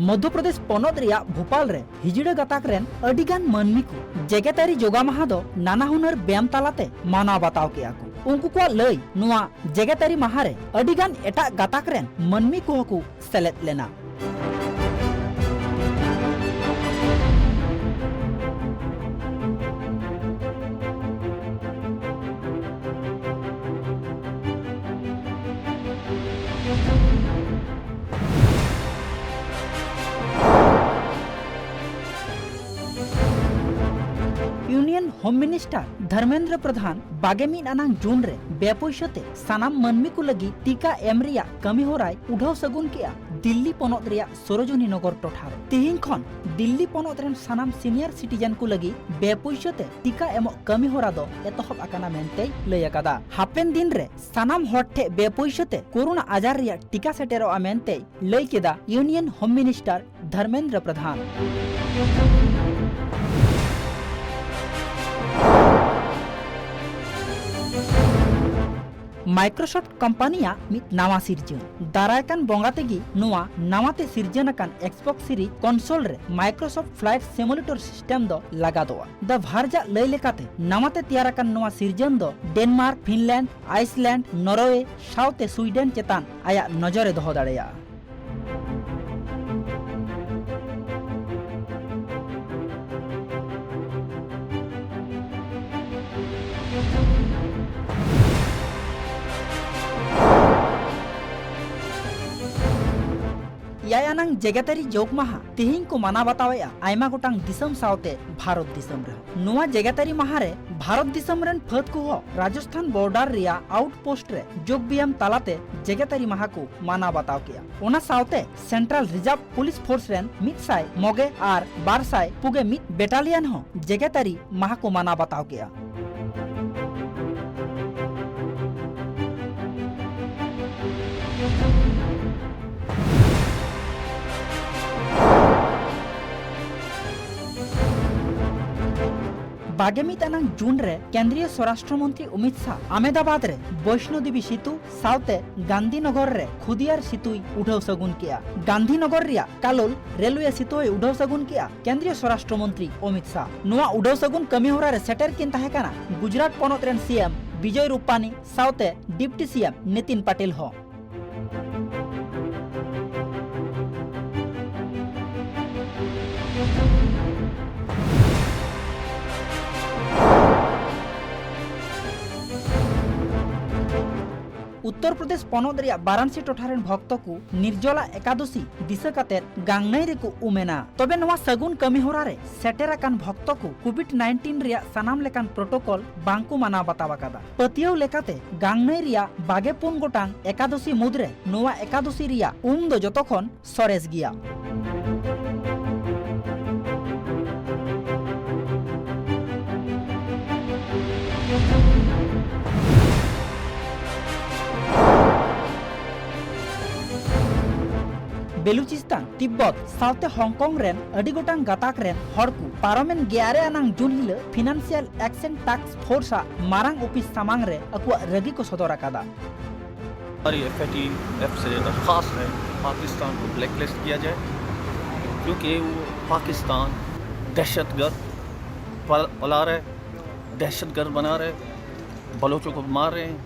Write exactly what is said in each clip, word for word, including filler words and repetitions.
ᱢᱚᱫᱽᱫᱷᱚ ᱯᱨᱚᱫᱮᱥ ᱯᱚᱱᱚᱛ ᱨᱮᱭᱟᱜ ᱵᱷᱳᱯᱟᱞ ᱨᱮ ᱦᱤᱡᱲᱟᱹ ᱜᱟᱛᱟᱠ ᱨᱮᱱ ᱟᱹᱰᱤ ᱜᱟᱱ ᱢᱟᱹᱱᱢᱤ ᱠᱚ ᱡᱮᱜᱮᱛᱟᱹᱨᱤ ᱡᱳᱜᱟ ᱢᱟᱦᱟ ᱫᱚ ᱱᱟᱱᱟ ᱦᱩᱱᱟᱹᱨ ᱵᱮᱭᱟᱢ ᱛᱟᱞᱟᱛᱮ ᱢᱟᱱᱟᱣ ᱵᱟᱛᱟᱣ ᱠᱮᱫᱼᱟ ᱠᱚ᱾ ᱩᱱᱠᱩ ᱠᱚᱣᱟᱜ ᱞᱟᱹᱭ, ᱱᱚᱣᱟ ᱡᱮᱜᱮᱛᱟᱹᱨᱤ ᱢᱟᱦᱟ ᱨᱮ ᱟᱹᱰᱤ ᱜᱟᱱ ᱮᱴᱟᱜ ᱜᱟᱛᱟᱠ ᱨᱮᱱ ᱢᱟᱹᱱᱢᱤ ᱠᱚᱦᱚᱸ ᱠᱚ ᱥᱮᱞᱮᱫ ᱞᱮᱱᱟ᱾ ᱤᱭᱩᱱᱤᱭᱚᱱ ᱦᱳᱢ ᱢᱤᱱᱤᱥᱴᱟᱨ ᱫᱷᱚᱨᱢᱮᱱᱫᱨᱚ ᱯᱨᱚᱫᱷᱟᱱ ᱵᱟᱜᱮ ᱢᱤᱫ ᱟᱱᱟᱝ ᱡᱩᱱ ᱨᱮ ᱵᱮᱯᱩᱭᱥᱟᱹ ᱛᱮ ᱥᱟᱱᱟᱢ ᱢᱟᱹᱱᱢᱤ ᱠᱚ ᱞᱟᱹᱜᱤᱫ ᱴᱤᱠᱟ ᱮᱢ ᱨᱮᱭᱟᱜ ᱠᱟᱹᱢᱤ ᱦᱚᱨᱟᱭ ᱩᱰᱷᱟᱹᱣ ᱥᱟᱹᱜᱩᱱ ᱠᱮᱫᱼᱟ ᱫᱤᱞᱞᱤ ᱯᱚᱱᱚᱛ ᱨᱮᱭᱟᱜ ᱥᱚᱨᱳᱡᱤᱱᱤ ᱱᱚᱜᱚᱨ ᱴᱚᱴᱷᱟ ᱨᱮ᱾ ᱛᱤᱦᱤᱧ ᱠᱷᱚᱱ ᱫᱤᱞᱞᱤ ᱯᱚᱱᱚᱛ ᱨᱮᱱ ᱥᱟᱱᱟᱢ ᱥᱤᱱᱤᱭᱟᱨ ᱥᱤᱴᱤᱡᱮᱱ ᱠᱚ ᱞᱟᱹᱜᱤᱫ ᱵᱮᱯᱩᱭᱥᱟᱹ ᱛᱮ ᱴᱤᱠᱟ ᱮᱢᱚᱜ ᱠᱟᱹᱢᱤ ᱦᱚᱨᱟ ᱫᱚ ᱮᱛᱚᱦᱚᱵ ᱟᱠᱟᱱᱟ ᱢᱮᱱᱛᱮᱭ ᱞᱟᱹᱭ ᱟᱠᱟᱫᱟ᱾ ᱦᱟᱯᱮᱱ ᱫᱤᱱ ᱨᱮ ᱥᱟᱱᱟᱢ ᱦᱚᱲ ᱴᱷᱮᱱ ᱵᱮᱯᱩᱭᱥᱟᱹ ᱛᱮ ᱠᱳᱨᱳᱱᱟ ᱟᱡᱟᱨ ᱨᱮᱭᱟᱜ ᱴᱤᱠᱟ ᱥᱮᱴᱮᱨᱚᱜᱼᱟ ᱢᱮᱱᱛᱮᱭ ᱞᱟᱹᱭ ᱠᱮᱫᱟ ᱤᱭᱩᱱᱤᱭᱚᱱ ᱦᱳᱢ ᱢᱤᱱᱤᱥᱴᱟᱨ ᱫᱷᱚᱨᱢᱮᱱᱫᱨᱚ ᱯᱨᱚᱫᱷᱟᱱ᱾ Microsoft ᱠᱳᱢᱯᱟᱱᱤᱭᱟᱜ ᱢᱤᱫ ᱱᱟᱣᱟ ᱥᱤᱨᱡᱟᱹᱱ᱾ ᱫᱟᱨᱟᱭ ᱠᱟᱱ ᱵᱚᱸᱜᱟ ᱛᱮᱜᱮ ᱱᱚᱣᱟ ᱱᱟᱣᱟ ᱛᱮ ᱥᱤᱨᱡᱟᱹᱱ ᱟᱠᱟᱱ Xbox Series console ᱨᱮ Microsoft Flight Simulator system ᱫᱚ ᱞᱟᱜᱟᱫᱚᱜᱼᱟ᱾ The Verge ᱟᱜ ᱞᱟᱹᱭ ᱞᱮᱠᱟᱛᱮ, ᱱᱟᱣᱟ ᱛᱮ ᱛᱮᱭᱟᱨ ᱟᱠᱟᱱ ᱱᱚᱣᱟ ᱥᱤᱨᱡᱟᱹᱱ ᱫᱚ ᱰᱮᱱᱢᱟᱨᱠ, ᱯᱷᱤᱱᱞᱮᱱᱰ, ᱟᱭᱥᱞᱮᱱᱰ, ᱱᱚᱨᱣᱮ ᱥᱟᱶᱛᱮ ᱥᱩᱭᱰᱮᱱ ᱪᱮᱛᱟᱱ ᱟᱭᱟᱜ ᱱᱚᱡᱚᱨ ᱮ ᱫᱚᱦᱚ ᱫᱟᱲᱮᱭᱟᱜᱼᱟ᱾ ᱮᱭᱟᱭ ᱟᱱᱟᱝ ᱡᱮᱜᱮᱛᱟᱹᱨᱤ ᱡᱳᱜᱽ ᱢᱟᱦᱟ ᱛᱤᱦᱤᱧ ᱠᱚ ᱢᱟᱱᱟᱣ ᱵᱟᱛᱟᱣᱮᱫᱼᱟ ᱟᱭᱢᱟ ᱜᱚᱴᱟᱝ ᱫᱤᱥᱚᱢ ᱥᱟᱶᱛᱮ ᱵᱷᱟᱨᱚᱛ ᱫᱤᱥᱚᱢ ᱨᱮᱦᱚᱸ᱾ ᱱᱚᱣᱟ ᱡᱮᱜᱮᱛᱟᱹᱨᱤ ᱢᱟᱦᱟ ᱨᱮ ᱵᱷᱟᱨᱚᱛ ᱫᱤᱥᱚᱢ ᱨᱮᱱ ᱯᱷᱟᱹᱫ ᱠᱚᱦᱚᱸ ᱨᱟᱡᱚᱥᱛᱷᱟᱱ ᱵᱚᱨᱰᱟᱨ ᱨᱮᱭᱟᱜ ᱟᱣᱩᱴᱯᱳᱥᱴ ᱨᱮ ᱡᱳᱜᱽ ᱵᱮᱭᱟᱢ ᱛᱟᱞᱟᱛᱮ ᱡᱮᱜᱮᱛᱟᱹᱨᱤ ᱢᱟᱦᱟ ᱠᱚ ᱢᱟᱱᱟᱣ ᱵᱟᱛᱟᱣ ᱠᱮᱫᱼᱟ᱾ ᱚᱱᱟ ᱥᱟᱶᱛᱮ Central Reserve Police Force ᱨᱮᱱ ᱢᱤᱫ ᱥᱟᱭ ᱢᱚᱜᱮ ᱟᱨ ᱵᱟᱨ ᱥᱟᱭ ᱯᱩᱜᱮ ᱢᱤᱫ ᱵᱮᱴᱟᱞᱤᱭᱟᱱ ᱦᱚᱸ ᱡᱮᱜᱮᱛᱟᱹᱨᱤ ᱢᱟᱦᱟ ᱠᱚ ᱢᱟᱱᱟᱣ ᱵᱟᱛᱟᱣ ᱠᱮᱫᱼᱟ᱾ ᱵᱟᱜᱮ ᱢᱤᱫ ᱟᱱᱟᱝ ᱡᱩᱱ ᱨᱮ ᱠᱮᱱᱫᱨᱤᱭᱚ ᱥᱣᱚᱨᱟᱥᱴᱨᱚ ᱢᱚᱱᱛᱨᱤ ᱚᱢᱤᱛ ᱥᱟᱦ ᱟᱦᱢᱮᱫᱟᱵᱟᱫᱽ ᱨᱮ ᱵᱚᱭᱥᱱᱳ ᱫᱮᱵᱤ ᱥᱤᱛᱩ ᱥᱟᱶᱛᱮ ᱜᱟᱱᱫᱷᱤᱱᱚᱜᱚᱨ ᱨᱮ ᱠᱷᱩᱫᱤᱭᱟᱨ ᱥᱤᱛᱩᱭ ᱩᱰᱷᱟᱹᱣ ᱥᱟᱹᱜᱩᱱ ᱠᱮᱜᱼᱟ᱾ ᱜᱟᱱᱫᱷᱤᱱᱚᱜᱚᱨ ᱨᱮᱭᱟᱜ ᱠᱟᱞᱳᱞ ᱨᱮᱞᱣᱮ ᱥᱤᱛᱩᱭ ᱩᱰᱷᱟᱹᱣ ᱥᱟᱹᱜᱩᱱ ᱠᱮᱜᱼᱟ ᱠᱮᱱᱫᱨᱤᱭᱚ ᱥᱣᱚᱨᱟᱥᱴᱨᱚ ᱢᱚᱱᱛᱨᱤ ᱚᱢᱤᱛ ᱥᱟᱦ᱾ ᱱᱚᱣᱟ ᱩᱰᱷᱟᱹᱣ ᱥᱟᱹᱜᱩᱱ ᱠᱟᱹᱢᱤ ᱦᱚᱨᱟ ᱨᱮ ᱥᱮᱴᱮᱨ ᱠᱤᱱ ᱛᱟᱦᱮᱸ ᱠᱟᱱᱟ ᱜᱩᱡᱽᱨᱟᱴ ᱯᱚᱱᱚᱛ ᱨᱮᱱ ᱥᱤ ᱮᱢ ᱵᱤᱡᱚᱭ ᱨᱩᱯᱟᱱᱤ ᱥᱟᱶᱛᱮ ᱰᱤᱯᱴᱤ ᱥᱤ ᱮᱢ ᱱᱤᱛᱤᱱ ᱯᱟᱴᱤᱞ ᱦᱚᱸ᱾ ᱩᱛᱛᱚᱨ ᱯᱨᱚᱫᱮᱥ ᱯᱚᱱᱚᱛ ᱨᱮᱭᱟᱜ ᱵᱟᱨᱟᱱᱥᱤ ᱴᱚᱴᱷᱟ ᱨᱮᱱ ᱵᱷᱚᱠᱛᱚ ᱠᱚ ᱱᱤᱨᱡᱚᱞᱟ ᱮᱠᱟᱫᱚᱥᱤ ᱫᱤᱥᱟᱹ ᱠᱟᱛᱮ ᱜᱟᱝᱱᱟᱹᱭ ᱨᱮᱠᱚ ᱩᱢ ᱮᱱᱟ᱾ ᱛᱚᱵᱮ ᱱᱚᱣᱟ ᱥᱟᱹᱜᱩᱱ ᱠᱟᱹᱢᱤ ᱦᱚᱨᱟ ᱨᱮ ᱥᱮᱴᱮᱨ ᱟᱠᱟᱱ ᱵᱷᱚᱠᱛᱚ ᱠᱚ ᱠᱳᱵᱷᱤᱰ ᱱᱟᱭᱤᱱᱴᱤᱱ ᱨᱮᱭᱟᱜ ᱥᱟᱱᱟᱢ ᱞᱮᱠᱟᱱ ᱯᱨᱚᱴᱳᱠᱚᱞ ᱵᱟᱝ ᱠᱚ ᱢᱟᱱᱟᱣ ᱵᱟᱛᱟᱣ ᱟᱠᱟᱫᱟ᱾ ᱯᱟᱹᱛᱭᱟᱹᱣ ᱞᱮᱠᱟᱛᱮ ᱜᱟᱝᱱᱟᱹᱭ ᱨᱮᱭᱟᱜ ᱵᱟᱜᱮ ᱯᱩᱱ ᱜᱚᱴᱟᱝ ᱮᱠᱟᱫᱚᱥᱤ ᱢᱩᱫᱽᱨᱮ ᱱᱚᱣᱟ ᱮᱠᱟᱫᱚᱥᱤ ᱨᱮᱭᱟᱜ ᱩᱢ ᱫᱚ ᱡᱚᱛᱚ ᱠᱷᱚᱱ ᱥᱚᱨᱮᱥ ᱜᱮᱭᱟ᱾ ᱵᱮᱞᱩᱪᱤᱥᱛᱟᱱ, ᱛᱤᱵᱵᱚᱛ ᱥᱟᱶᱛᱮ ᱦᱚᱝᱠᱚᱝ ᱨᱮᱱ ᱟᱹᱰᱤ ᱜᱚᱴᱟᱝ ᱜᱟᱛᱟᱠ ᱨᱮᱱ ᱦᱚᱲ ᱠᱚ ᱯᱟᱨᱚᱢᱮᱱ ᱜᱮᱞ ᱟᱨᱮ ᱟᱱᱟᱝ ᱡᱩᱱ ᱦᱤᱞᱚᱜ ᱯᱷᱤᱱᱟᱱᱥᱤᱭᱟᱞ ᱮᱠᱥᱮᱱ ᱴᱟᱥᱠ ᱯᱷᱳᱨᱥ ᱟᱜ ᱢᱟᱨᱟᱝ ᱚᱯᱷᱤᱥ ᱥᱟᱢᱟᱝ ᱨᱮ ᱟᱠᱚᱣᱟᱜ ᱨᱟᱹᱜᱤ ᱠᱚ ᱥᱚᱫᱚᱨ ᱟᱠᱟᱫᱟ᱾ हमारी एफ ए टी एफ से दरख्वास्त है पाकिस्तान को ब्लैकलिस्ट किया जाए, क्योंकि वो पाकिस्तान दहशतगर्द फैल- फैला रहे, दहशतगर्द बना रहे, बलोचों को मार रहे हैं।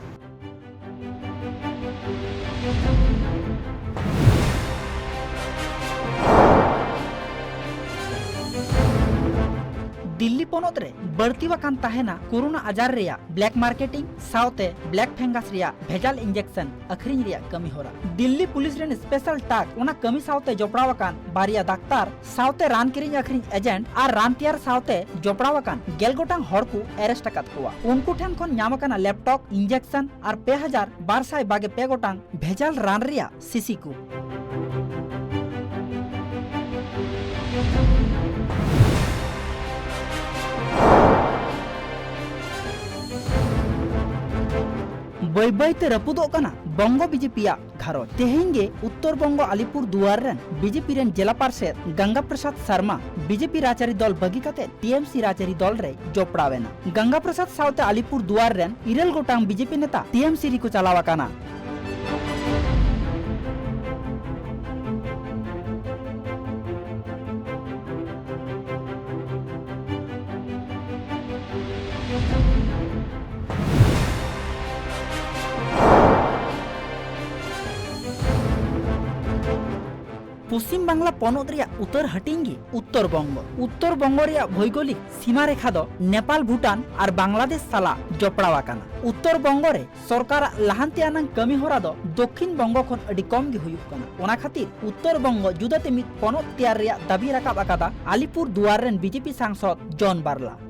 ᱫᱤᱞᱞᱤ ᱯᱚᱱᱚᱛ ᱨᱮ ᱵᱟᱹᱲᱛᱤ ᱟᱠᱟᱱ ᱛᱟᱦᱮᱱᱟ ᱠᱳᱨᱳᱱᱟ ᱟᱡᱟᱨ ᱨᱮᱭᱟᱜ ᱵᱞᱮᱠ ᱢᱟᱨᱠᱮᱴᱤᱝ ᱥᱟᱶᱛᱮ ᱵᱞᱮᱠ ᱯᱷᱟᱝᱜᱟᱥ ᱨᱮᱭᱟᱜ ᱵᱷᱮᱡᱟᱞ ᱤᱧᱡᱮᱠᱥᱚᱱ ᱟᱹᱠᱷᱨᱤᱧ ᱨᱮᱭᱟᱜ ᱠᱟᱹᱢᱤ ᱦᱚᱨᱟ᱾ ᱫᱤᱞᱞᱤ ᱯᱩᱞᱤᱥ ᱨᱮᱱ ᱥᱯᱮᱥᱟᱞ ᱴᱟᱥᱠ ᱚᱱᱟ ᱠᱟᱹᱢᱤ ᱥᱟᱶᱛᱮ ᱡᱚᱯᱲᱟᱣ ᱟᱠᱟᱱ ᱵᱟᱨᱭᱟ ᱰᱟᱠᱛᱟᱨ ᱥᱟᱶᱛᱮ ᱨᱟᱱ ᱠᱤᱨᱤᱧ ᱟᱹᱠᱷᱨᱤᱧ ᱮᱡᱮᱱᱴ ᱟᱨ ᱨᱟᱱ ᱛᱮᱭᱟᱨ ᱥᱟᱶᱛᱮ ᱡᱚᱯᱲᱟᱣ ᱟᱠᱟᱱ ᱜᱮᱞ ᱜᱚᱴᱟᱝ ᱦᱚᱲ ᱠᱚ ᱮᱨᱮᱥᱴ ᱟᱠᱟᱫ ᱠᱚᱣᱟ᱾ ᱩᱱᱠᱩ ᱴᱷᱮᱱ ᱠᱷᱚᱱ ᱧᱟᱢ ᱟᱠᱟᱱᱟ ᱞᱮᱯᱴᱚᱯ, ᱤᱧᱡᱮᱠᱥᱚᱱ ᱟᱨ ᱯᱮ ᱦᱟᱡᱟᱨ ᱵᱟᱨ ᱥᱟᱭ ᱵᱟᱜᱮ ᱯᱮ ᱜᱚᱴᱟᱝ ᱵᱷᱮᱡᱟᱞ ᱨᱟᱱ ᱨᱮᱭᱟᱜ ᱥᱤᱥᱤ ᱠᱚ᱾ ᱵᱟᱹᱭ ᱵᱟᱹᱭ ᱛᱮ ᱨᱟᱹᱯᱩᱫᱚᱜ ᱠᱟᱱᱟ ᱵᱚᱝᱜᱚ ᱵᱤᱡᱮᱯᱤᱭᱟᱜ ᱜᱷᱟᱨᱚᱸᱡᱽ᱾ ᱛᱮᱦᱮᱧ ᱜᱮ ᱩᱛᱛᱚᱨ ᱵᱚᱝᱜᱚ ᱟᱞᱤᱯᱩᱨ ᱫᱩᱣᱟᱨ ᱨᱮᱱ ᱵᱤᱡᱮᱯᱤ ᱨᱮᱱ ᱡᱮᱞᱟ ᱯᱟᱨᱥᱮᱫ ᱜᱟᱝᱜᱟ ᱯᱨᱚᱥᱟᱫᱽ ᱥᱟᱨᱢᱟ ᱵᱤᱡᱮᱯᱤ ᱨᱟᱡᱽᱟᱹᱨᱤ ᱫᱚᱞ ᱵᱟᱹᱜᱤ ᱠᱟᱛᱮ ᱴᱤᱮᱢᱥᱤ ᱨᱟᱡᱽᱟᱹᱨᱤ ᱫᱚᱞ ᱨᱮᱭ ᱡᱚᱯᱲᱟᱣ ᱮᱱᱟ᱾ ᱜᱟᱝᱜᱟ ᱯᱨᱚᱥᱟᱫᱽ ᱥᱟᱶᱛᱮ ᱟᱞᱤᱯᱩᱨ ᱫᱩᱣᱟᱨ ᱨᱮᱱ ᱤᱨᱟᱹᱞ ᱜᱚᱴᱟᱝ ᱵᱤᱡᱮᱯᱤ ᱱᱮᱛᱟ ᱴᱤᱮᱢᱥᱤ ᱨᱮᱠᱚ ᱪᱟᱞᱟᱣ ᱟᱠᱟᱱᱟ᱾ ᱯᱚᱥᱪᱤᱢ ᱵᱟᱝᱞᱟ ᱯᱚᱱᱚᱛ ᱨᱮᱭᱟᱜ ᱩᱛᱟᱹᱨ ᱦᱟᱹᱴᱤᱧ ᱜᱮ ᱩᱛᱛᱚᱨ ᱵᱚᱝᱜᱚ᱾ ᱩᱛᱛᱚᱨ ᱵᱚᱝᱜᱚ ᱨᱮᱭᱟᱜ ᱵᱷᱳᱭᱜᱳᱞᱤᱠ ᱥᱤᱢᱟ ᱨᱮᱠᱷᱟ ᱫᱚ ᱱᱮᱯᱟᱞ, ᱵᱷᱩᱴᱟᱱ ᱟᱨ ᱵᱟᱝᱞᱟᱫᱮᱥ ᱥᱟᱞᱟᱜ ᱡᱚᱯᱲᱟᱣ ᱟᱠᱟᱱᱟ᱾ ᱩᱛᱛᱚᱨ ᱵᱚᱝᱜᱚ ᱨᱮ ᱥᱚᱨᱠᱟᱨᱟᱜ ᱞᱟᱦᱟᱱᱛᱤ ᱟᱱᱟᱝ ᱠᱟᱹᱢᱤ ᱦᱚᱨᱟ ᱫᱚ ᱫᱚᱠᱠᱷᱤᱱ ᱵᱚᱝᱜᱚ ᱠᱷᱚᱱ ᱟᱹᱰᱤ ᱠᱚᱢ ᱜᱮ ᱦᱩᱭᱩᱜ ᱠᱟᱱᱟ᱾ ᱚᱱᱟ ᱠᱷᱟᱹᱛᱤᱨ ᱩᱛᱛᱚᱨ ᱵᱚᱝᱜᱚ ᱡᱩᱫᱟᱹᱛᱮ ᱢᱤᱫ ᱯᱚᱱᱚᱛ ᱛᱮᱭᱟᱨ ᱨᱮᱭᱟᱜ ᱫᱟᱹᱵᱤ ᱨᱟᱠᱟᱵ ᱟᱠᱟᱫᱟ ᱟᱞᱤᱯᱩᱨ ᱫᱩᱣᱟᱨ ᱨᱮᱱ ᱵᱤᱡᱮᱯᱤ ᱥᱟᱝᱥᱚᱫ ᱡᱚᱱ ᱵᱟᱨᱞᱟ᱾